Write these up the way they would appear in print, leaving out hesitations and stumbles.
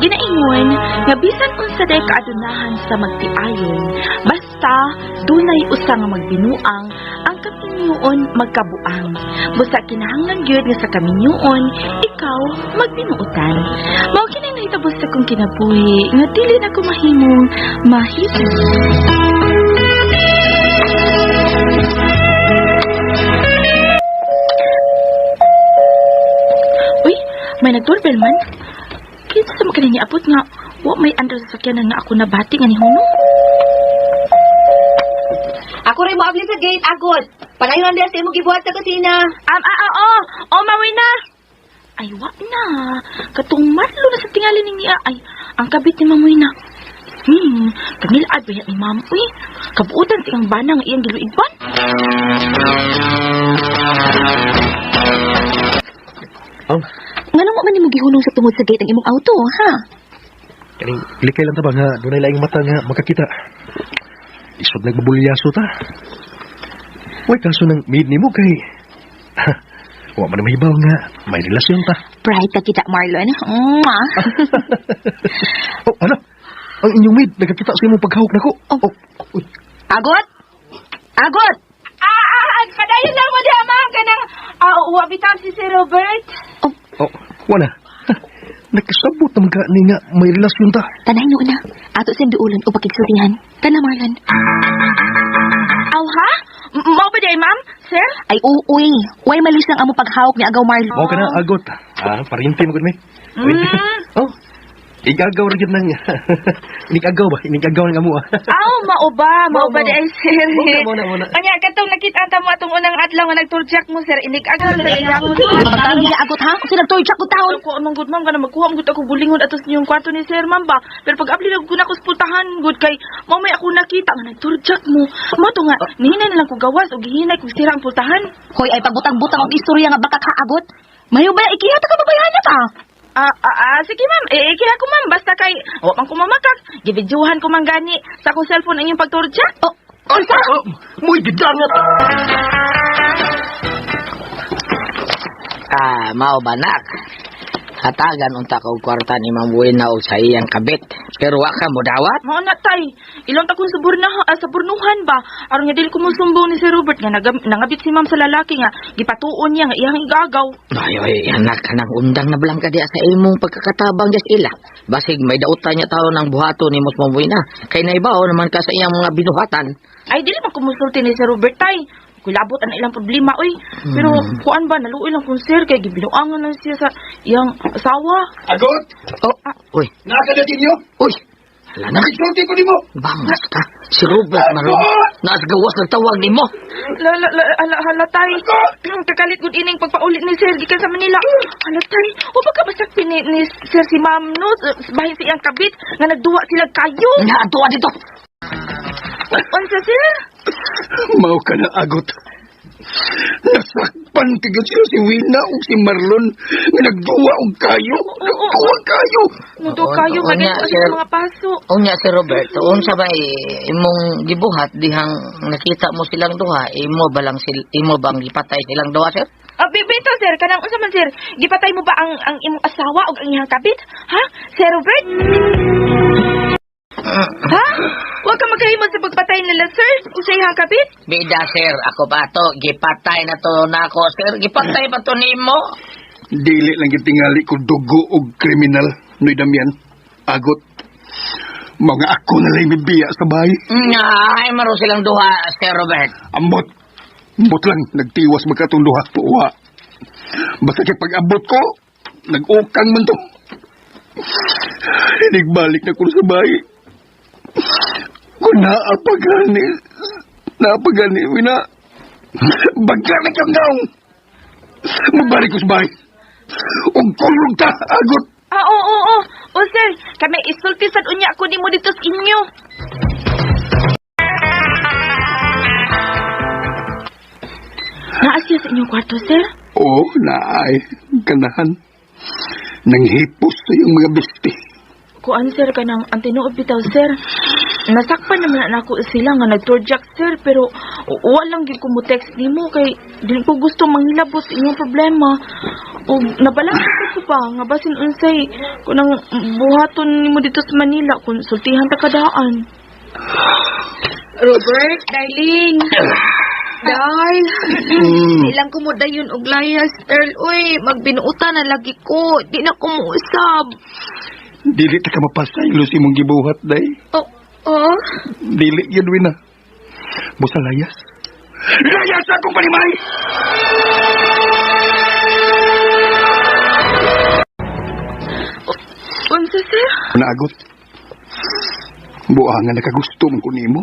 Ginaingon nga bisan unsa day kaadunahan sa magtiayon, basta dunay usa nga magbinuang, ang kaminyoon magkabuang. Busa kinahanglan gyud nga sa kaminyoon, ikaw magbinuotan. Mao kini nahitabo sa akong kinabuhi nga dili na ko mahimong mahimo. Uy, may nag-doorbell man. Kinsa sa mga niabot nga wa may andar sa sakyanan nga ako nabati nga nihunong? Ako rin mo abli sa gate, Agod. Panayon lang sa imong gibuhat sa kusina. Oo, oh, mawi na. Ay, wa na. Katong Marlo na sa tingali ni niya. Ay, ang kabit ni Ma'am Wina. Kamilad ba yan ni Ma'am? Uy, kabuutan sa iyang bana nga iyang giluigban. Oh, Ngano mo man nimo gihunong sa tungod sa gate ang imong auto, ha? kaning likay lang ta ba nga dunay laing mata nga makakita. Isod nagbabulyaso ta. Way kaso nang maid nimo kay wa man mahibaw nga may relasyon ta. Bright ka kita, Marlon. Mwah! Oh, ano? Ang inyong maid nagakita sa imong paghawak nako. Oh. Oh, uy. Agot! Agot! Padayon lang mo diha, Ma'am. Kanang, wa bitaw si Sir Robert. Oh, wala. Nakasabot naman ka ni nga may relasyon ta. Tanay nyo na. Ato siyang duulon o pakigsultihan. Tana, Marlon. Aw, ha? Mao ba di, Ma'am? Sir? Ay, uuy. Way malis lang amo paghawak ni Agaw Marlon. Mao ka na agot. Ah, parinti mo gud mi. Parinti. Oh. Igagaw ra gyud nang inigagaw ba? Inigagaw ng amo. Ah. Aw, mao ba? Mao ba di ay, sir? Mao na, mao na, mao na. Anya, katong nakita ta mo atong unang adlaw nga nagturjak mo, sir. Inig-agaw sa iya. Pagkaon nila agot, ha? Kasi nagtorjak ko taon. Ako amang good ma'am kana magkuha man gud ako bulingon ato sa inyong kwarto ni sir ma'am ba. Pero pag abli na ko na ko sa pultahan gud kay mao may ako nakita nga nagturjak mo. Mao to nga nihinay na lang ko gawas og gihinay kog sira ang pultahan. Hoy, ay pagbutang-butang og istorya nga baka kaagot. Mayo ba ikiha ta ka babayhana ka? Sige ma'am, eh, ikiha ko ma'am basta kay wa man ko mamakak. Gibidyuhan ko man gani sa akong cellphone ang inyong pagturjak. Oh, unsa? Oh, moy gidangat. Ah, mao banak. Hatagan unta ka og kwarta ni Ma'am Wina og sa iyang kabit. Pero wa ka modawat. Mao na tay. Ilang ta kong suburna saburnuhan ba aron nga dili ko mosumbong ni Sir Robert nga nangabit si ma'am sa lalaki nga gipatuon niya nga iyang igagaw. Ay, ay, anak, kanang undang na blang ka diya sa imong pagkakatabang diya sa ila. Basig may dautan niya tao ng buhato ni Mos Ma'am Wina. Kay naibaw naman ka sa iyang mga binuhatan. Ay, dili man kumusulti ni Sir Robert tay. Kulabot ang ilang problema, oy. Pero, kuan ba, naluoy lang kung sir, kay gibinuangan lang siya sa iyang asawa. Agot! Oh, uy, Nakadating niyo? uy. Hala na, Nakisulti ko nimo! bangas ka. Si Robert Maron, naas gawas ng tawag nimo. La, la, la, ala, hala, tay. Kakalit gud ining pagpaulit ni sir, gikan sa Manila. Hala, tay. O baka masakpi ni sir si ma'am, no? Bahin sa iyang kabit, nga nagduwa sila kayo. Naadtuwa dito. Unsa, sir? Mao ka na, Agot. Nasakpan kagad sila si Wina o si Marlon nga nagduwa og kayo. Nagduwa kayo. Mudo kayo, Oo, nga nga, sa sir. mga paso. Unya si Robert, unsa ba imong gibuhat dihang nakita mo silang duha, imo ba lang imo bang gipatay silang duha, sir? Ah, bito, sir, kanang unsa man, sir? Gipatay mo ba ang imong asawa o ang iyang kabit? Ha? Sir Robert? Ha? Huwag ka magkahimod sa pagpatay nila, sir. O sa iyang kabit? Bida sir, ako pa to, gipatay na to nako sir, gipatay pa to nimo. Dili lang gitingali ko dugo og kriminal, Noy Damian. Agot. Mga ako na lang bibiya sa bahay. Nga, ay maro silang duha, Sir Robert. Ambot. Ambot lang, nagtiwas magkatong duha. Uwa. Basta kay pag-abot ko, nag-ukang man to. Hinigbalik na ko sa bahay. Kung naapagani, naapagani, wina, bagka na kang gaong. Magbalik ko sa bahay. Ug kulog ta, agot. Ah, oo, oo, oo. O, sir, kami isulti sad unya ako nimo dito sa inyo. Naa siya sa inyong kwarto, sir? Oo, naay, ganahan. Nanghipos sa iyong mga besti. Kuan, sir, kanang ang tinuod bitaw, sir. Nasakpan naman na ako sila nga nagturjak sir pero walang gyud ko mo text nimo kay dili ko gusto manghilabot sa inyong problema. Ug nabalangko ko pa nga basin unsay kunang buhaton nimo dito sa Manila kung sultihan ta kadaan. Robert, darling. Darl, ilang ko mo dayon og layas, Earl. Uy, magbinuutan na lagi ko. Di na ko muusab. Dili ta ka mapasaylo sa imong gibuhat, day. Oh, oh. Dili yun, Wina. Busa layas. Layas akong panimay! Unsa sir? Naagot. Buangan nakagusto man ko nimo.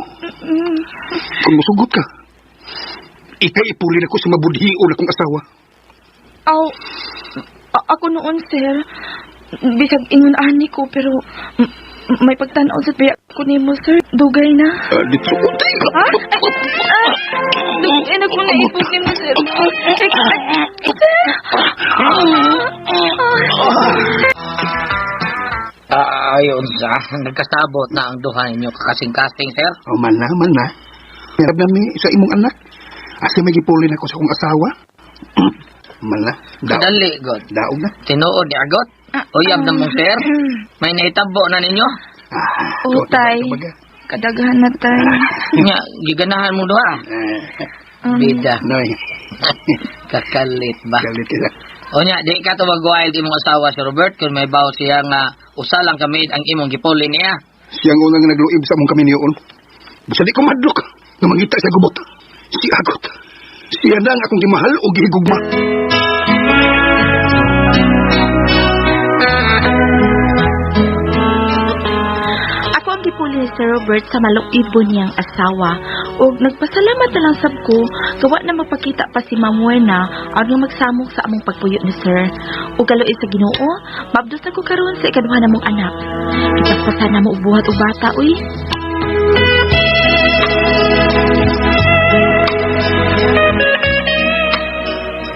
Kung musugot ka, ikay ipulin ako sa mabudhion akong asawa. Aw, ako noon sir. Bisag ingon ani ko pero may pagtan-aw sa biya ko nimo sir. Dugay na. Dito. Ha? Ah, dugay na ko naipog nimo sir. Ay, ay, sir. Ah, ayon sa, nagkasabot na ang duha ninyo kakasing-kasing, sir. Oh, man na, man na. Meron na mi sa imong anak. Asa may gipulin ako sa akong asawa. Man na. Daog. Kadali, god. Daog na. Tinuod ni Agot. Uyab na mong sir. May nahitabo na ninyo. Ah, Oh, tay. Baga. Kadaghan na tay. Nya, giganahan mo duha. Ah, Bida, Noy, kakalit ba? galit kita. O nya, di ka to mag-wild imong asawa si Robert kung may bawo siya nga usa lang kami ang imong gipuli niya. Siyang unang nagluib sa among kaminiyon. Basta di ko madlok nga mangita sa gubot. Si Agot. Siya na ang akong gimahal o gihigugma. Ako ang gipuli ni Sir Robert sa maluibon niyang asawa. Ug nagpasalamat na lang sab ko gawa na magpakita pa si Ma'am Werna aron nga magsamok sa among pagpuyo ni Sir. Ug kaluoy sa Ginoo, mabdos na ko karon sa ikaduha namong anak. Ipaspasan na mo og buhat og bata uy.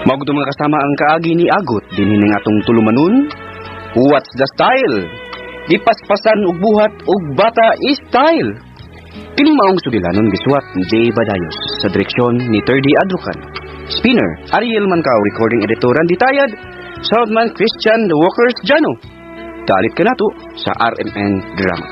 Mao gud mga kasama ang kaagi ni Agot dinhi ning atong tulumanon. What's the style? Gipaspasan og buhat og bata is style. Kining maong sugilanon gisuwat ni Jay Badayos sa direksyon ni 30 Adrukan. Spinner, Ariel Mancao, recording editor Randy Tayad, soundman Christian The Walkers Jano. Dalit ka nato sa RMN Drama.